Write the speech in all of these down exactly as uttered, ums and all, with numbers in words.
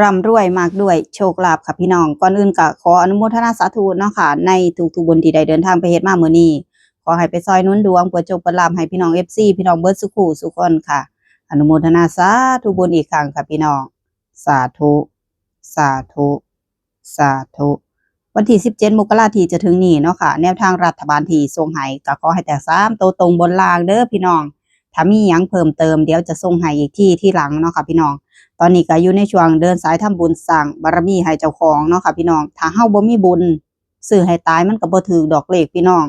ร่ำรวยมากด้วยโชคลาภค่ะพี่น้อง ก่อนอื่นก็ขออนุโมทนาสาธุเนาะค่ะ ในทุกๆบุญที่ได้เดินทางไปเฮ็ดมามื้อนี้ ขอให้ไปซอยหนุนดวง เปิดโชคเปิดลาภให้พี่น้อง เอฟซี พี่น้องเบิดสุขูสุคนค่ะ อนุโมทนาสาธุบุญอีกครั้งค่ะพี่น้อง สาธุ สาธุ สาธุ วันที่สิบเจ็ดมกราที่จะถึงนี้เนาะค่ะ แนวทางรัฐบาลที่ส่งให้ก็ขอให้แตกสามตัวตรงบนล่างเด้อพี่น้อง ถ้ามีหยังเพิ่มเติมเดี๋ยวจะส่งให้อีกทีทีหลังเนาะค่ะพี่น้อง ตอนนี้ก็อยู่ในช่วงเดินสายทำบุญสร้างบารมีให้เจ้าของเนาะค่ะพี่น้อง ถ้าเฮาบ่มีบุญ ซื้อให้ตายมันก็บ่ถืกดอกเลขพี่น้อง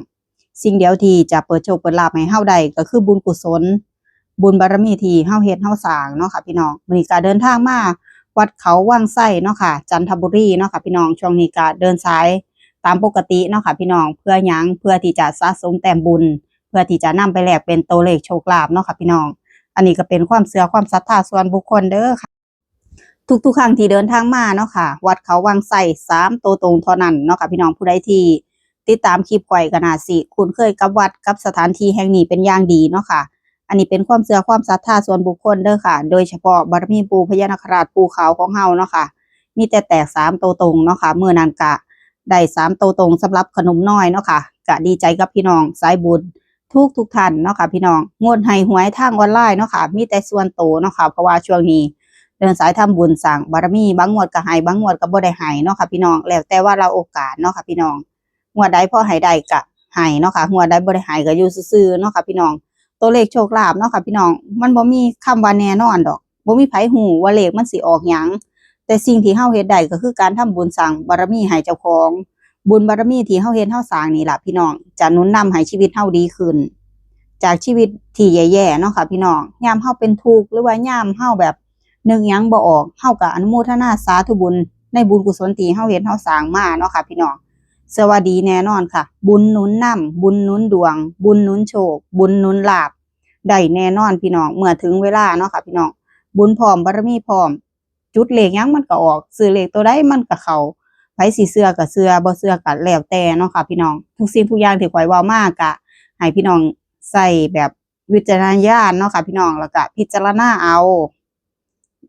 สิ่งเดียวที่จะเปิดโชคเปิดลาภให้เฮาได้ก็คือบุญกุศล บุญบารมีที่เฮาเฮ็ดเฮาสร้างเนาะค่ะพี่น้อง มื้อนี้ก็เดินทางมาวัดเขาวังไซเนาะค่ะ จันทบุรีเนาะค่ะพี่น้อง ช่วงนี้ก็เดินสายตามปกติเนาะค่ะพี่น้อง เพื่อหยัง เพื่อที่จะสะสมแต้มบุญ เพื่อที่จะนำไปแลกเป็นตัวเลขโชคลาภเนาะค่ะพี่น้อง อันนี้ก็เป็นความเชื่อความศรัทธาส่วนบุคคลเด้อค่ะ ทุกๆครั้งที่เดินทางมาเนาะค่ะ วัดเขาวังไซสามตัวตรงเท่านั้นเนาะค่ะพี่น้อง ผู้ใดที่ติดตามคลิปข่อยก็น่าสิคุ้นเคยกับวัดกับสถานที่แห่งนี้เป็นอย่างดีเนาะค่ะ อันนี้เป็นความเชื่อความศรัทธาส่วนบุคคลเด้อค่ะ โดยเฉพาะบารมีปู่พญานาคราชปู่ขาวของเฮาเนาะค่ะ มีแต่แตกสามตัวตรงเนาะค่ะ มื้อนั้นก็ได้สามตัวตรงสำหรับขนมน้อยเนาะค่ะ ก็ดีใจกับพี่น้องสายบุญทุกๆท่านเนาะค่ะพี่น้อง งดให้หวยทางออนไลน์เนาะค่ะ มีแต่ส่วนตัวเนาะค่ะ เพราะว่าช่วงนี้เดินสายทำบุญสร้างบารมี บางงวดก็ให้ บางงวดก็บ่ได้ให้เนาะค่ะพี่น้อง แล้วแต่วาระโอกาสเนาะค่ะพี่น้อง งวดใดพอให้ได้ก็ให้เนาะค่ะ งวดใดบ่ได้ให้ก็อยู่ซื่อๆเนาะค่ะพี่น้อง ตัวเลขโชคลาภเนาะค่ะพี่น้อง มันบ่มีคำว่าแน่นอนดอก บ่มีไผฮู้ว่าเลขมันสิออกหยัง แต่สิ่งที่เฮาเฮ็ดได้ก็คือการทำบุญสร้างบารมีให้เจ้าของ บุญบารมีที่เฮาเฮ็ดเฮาสร้างนี่ล่ะพี่น้อง จะหนุนนำให้ชีวิตเฮาดีขึ้น จากชีวิตที่แย่ๆเนาะค่ะพี่น้อง ยามเฮาเป็นทุกข์หรือว่ายามเฮาแบบนึกหยังบ่ออก เฮาก็อนุโมทนาสาธุบุญในบุญกุศลที่เฮาเฮ็ดเฮาสร้างมาเนาะค่ะพี่น้อง เชื่อว่าดีแน่นอนค่ะ บุญหนุนนำ บุญหนุนดวง บุญหนุนโชค บุญหนุนลาภ ได้แน่นอนพี่น้อง เมื่อถึงเวลาเนาะค่ะพี่น้อง บุญพร้อม บารมีพร้อม จุดเลขหยังมันก็ออก ซื้อเลขตัวใดมันก็เข้า ไผสิเชื่อก็เชื่อ บ่เชื่อก็แล้วแต่เนาะค่ะพี่น้อง ทุกสิ่งทุกอย่างที่ข่อยเว้ามาก็ให้พี่น้องใช้แบบวิจารณญาณเนาะค่ะพี่น้อง แล้วก็พิจารณาเอา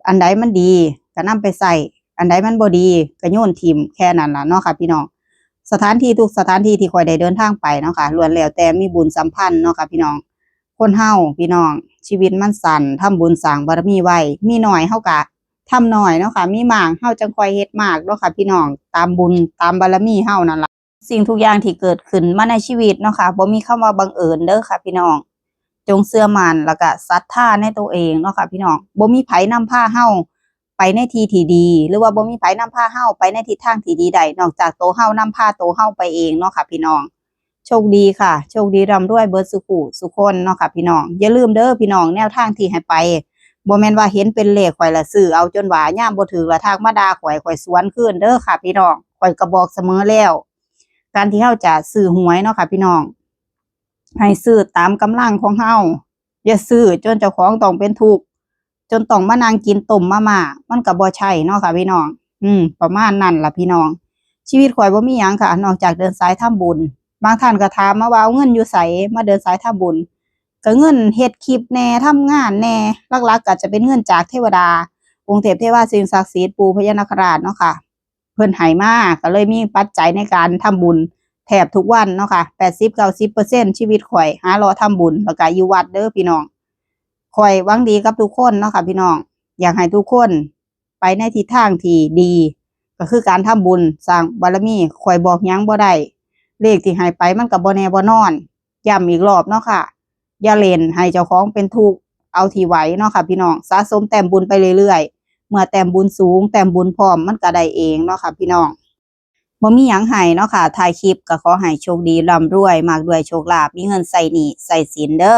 อันใดมันดีก็นำไปใช้ อันใดมันบ่ดีก็โยนถิ่ม แค่นั้นล่ะเนาะค่ะพี่น้อง สถานที่ทุกสถานที่ที่ข่อยได้เดินทางไปเนาะค่ะ ล้วนแล้วแต่มีบุญสัมพันธ์เนาะค่ะพี่น้อง คนเฮาพี่น้อง ชีวิตมันสั้น ทำบุญสร้างบารมีไว้ มีน้อยเฮาก็ทำน้อยเนาะค่ะ มีมากเฮาจั่งค่อยเฮ็ดมากเนาะค่ะพี่น้อง ตามบุญตามบารมีเฮานั่นล่ะ สิ่งทุกอย่างที่เกิดขึ้นมาในชีวิตเนาะค่ะ บ่มีคำว่าบังเอิญเด้อค่ะพี่น้อง จงเชื่อมั่นแล้วก็ศรัทธาในตัวเองเนาะค่ะพี่น้อง บ่มีไผนำพาเฮาไปในที่ที่ดี หรือว่าบ่มีไผนำพาเฮาไปในทิศทางที่ดีได้ นอกจากตัวเฮานำพาตัวเฮาไปเองเนาะค่ะพี่น้อง โชคดีค่ะ โชคดีร่ำรวยเบิดสุขุสุคนเนาะค่ะพี่น้อง อย่าลืมเด้อพี่น้อง แนวทางที่ให้ไป บ่แม่นว่าเห็นเป็นเลขข่อยละซื้อเอาจนว่ายามบ่ถืกละทักมาด่าข่อย ข่อยสวนคืนเด้อค่ะพี่น้อง ข่อยก็บอกเสมอแล้ว การที่เฮาจะซื้อหวยเนาะค่ะพี่น้อง ให้ซื้อตามกำลังของเฮา อย่าซื้อจนเจ้าของต้องเป็นทุกข์ จนต้องมานั่งกินต้มมาม่า มันก็บ่ใช่เนาะค่ะพี่น้อง อืม ประมาณนั้นล่ะพี่น้อง ชีวิตข่อยบ่มีหยังค่ะ นอกจากเดินสายทำบุญ บางท่านก็ถามมาว่าเอาเงินอยู่ไสมาเดินสายทำบุญ ก็เงินเฮ็ดคลิปแหน่ ทำงานแหน่ หลักๆก็จะเป็นเงินจากเทวดา องค์เทพเทวาสิ่งศักดิ์สิทธิ์ปู่พญานาคราชเนาะค่ะ เพิ่นให้มา ก็เลยมีปัจจัยในการทำบุญแทบทุกวันเนาะค่ะ แปดสิบเก้าสิบเปอร์เซ็นต์ ชีวิตข่อยหาเลาะทำบุญ แล้วก็อยู่วัดเด้อพี่น้อง ข่อยหวังดีกับทุกคนเนาะค่ะพี่น้อง อยากให้ทุกคนไปในทิศทางที่ดี ก็คือการทำบุญสร้างบารมี ข่อยบอกหยังบ่ได้ เลขที่ให้ไปมันก็บ่แน่บ่นอน ย้ำอีกรอบเนาะค่ะ อย่าเล่นให้เจ้าของเป็นทุกข์ เอาที่ไหวเนาะค่ะพี่น้อง สะสมแต้มบุญไปเรื่อยๆ เมื่อแต้มบุญสูง แต้มบุญพร้อม มันก็ได้เองเนาะค่ะพี่น้อง บ่มีหยังให้เนาะค่ะ ท้ายคลิปก็ขอให้โชคดีร่ำรวย มากด้วยโชคลาภ มีเงินใช้หนี้ใช้สินเด้อ